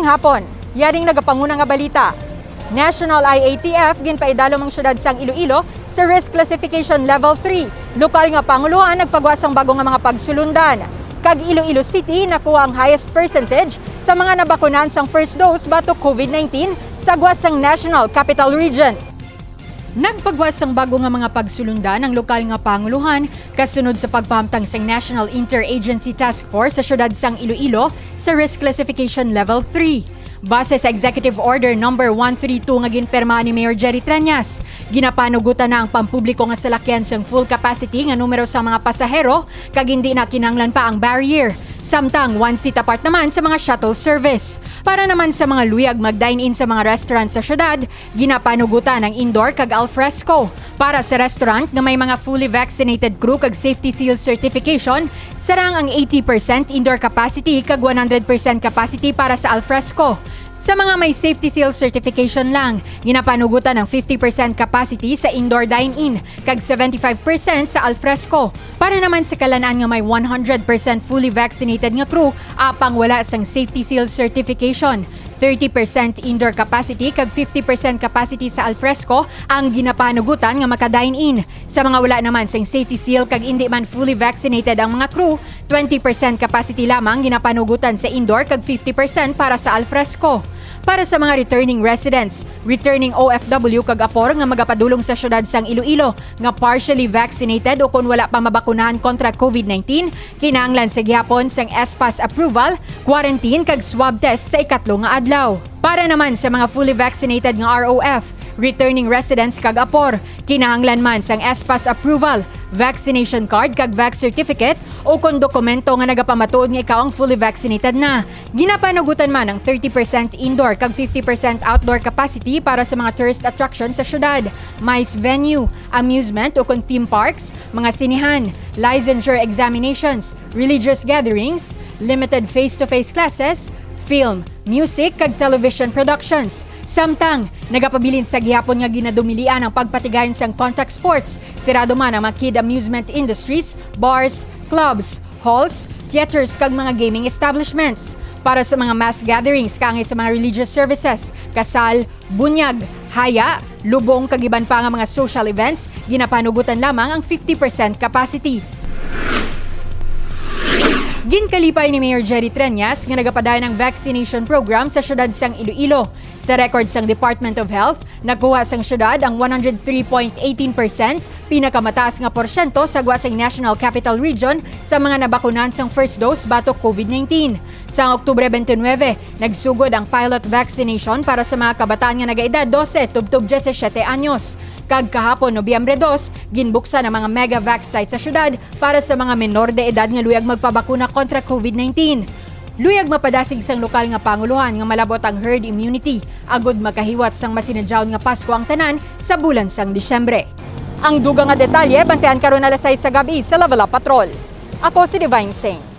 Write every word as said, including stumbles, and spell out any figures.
Hapon, yaring nagapanguna nga balita. National I A T F ginpaidalom ang siyudad sang Iloilo sa risk classification level three. Lokal nga pangulohan nagpagwa sang bago nga mga pagsulundan. Kag Iloilo City nakuha ang highest percentage sa mga nabakunan sang first dose batok COVID nineteen sa gwa sang National Capital Region. Nagpagwa sang bago nga mga pagsulundan ang lokal nga pangulohan kasunod sa pagpahamtang sang National Interagency Task Force sa siyudad sang Iloilo sa risk classification level three. Base sa Executive Order number one three two nga ginpirmahan ni Mayor Jerry Treñas, ginapanugutan na ang pampubliko nga salakyan sang full capacity nga numero sa mga pasahero kag hindi na kinahanglan pa ang barrier. Samtang one seat apart naman sa mga shuttle service. Para naman sa mga luyag mag-dine-in sa mga restaurant sa syudad, ginapanugutan ang indoor kag alfresco. Para sa restaurant nga may mga fully vaccinated crew kag safety seal certification, sarang ang eighty percent indoor capacity kag one hundred percent capacity para sa alfresco. Sa mga may safety seal certification lang, ginapanugutan ang fifty percent capacity sa indoor dine-in kag seventy-five percent sa alfresco. Para naman sa kalan-an nga may one hundred percent fully vaccinated nga crew apang wala sang safety seal certification, thirty percent indoor capacity kag fifty percent capacity sa alfresco ang ginapanugutan nga maka-dine-in. Sa mga wala naman sing safety seal kag indi man fully vaccinated ang mga crew, twenty percent capacity lamang ginapanugutan sa indoor kag fifty percent para sa alfresco. Para sa mga returning residents, returning O F W kag apor nga magapadulong sa siyudad sang Iloilo nga partially vaccinated o kon wala pa mabakunahan kontra COVID nineteen, kinahanglan sa gihapon sang S pass approval, quarantine kag swab test sa ikatlo nga adlaw. Para naman sa mga fully vaccinated nga R O F, returning residents kag apor, kinahanglan man sang S pass approval, vaccination card kag vax certificate o kon dokumento nga nagapamatuod nga ikaw ang fully vaccinated na. Ginapanugutan man ang thirty percent indoor kag fifty percent outdoor capacity para sa mga tourist attraction sa syudad, MICE venue, amusement o kon theme parks, mga sinehan, licensure examinations, religious gatherings, limited face-to-face classes, film, music, kag television productions. Samtang, nagapabilin sa gihapon nga ginadumilian ang pagpatigayon sang contact sports, sirado man ang mga kid amusement industries, bars, clubs, halls, theaters, kag mga gaming establishments. Para sa mga mass gatherings kaangay sa mga religious services, kasal, bunyag, haya, lubong, kag iban pa nga mga social events, ginapanugutan lamang ang fifty percent capacity. Ginkalipay ni Mayor Jerry Treñas nga nagapadayon ang vaccination program sa siyudad sang Iloilo. Sa record sang Department of Health, nakuha sang siyudad ang one hundred three point eighteen percent, pinakamataas nga porsyento sa gwa sang National Capital Region, sa mga nabakunan sang first dose batok COVID nineteen. Sang Oktubre twenty-nine, nagsugod ang pilot vaccination para sa mga kabataan nga nagaedad dose tubtob diyesisiyete anyos. Kag kahapon, Nobyembre dos, ginbuksan ang mga Megavax site sa siyudad para sa mga menor de edad nga luyag magpabakuna kontra COVID nineteen. Luyag mapadasig sang lokal nga pangulohan nga malabot ang herd immunity, agud makahiwat sang masinadjahon nga Pasko ang tanan sa bulan sang Disyembre. Ang dugang nga detalye, bantayan karon alas sais sa gab-i sa Level Up Patrol. Ako si Divine Singh.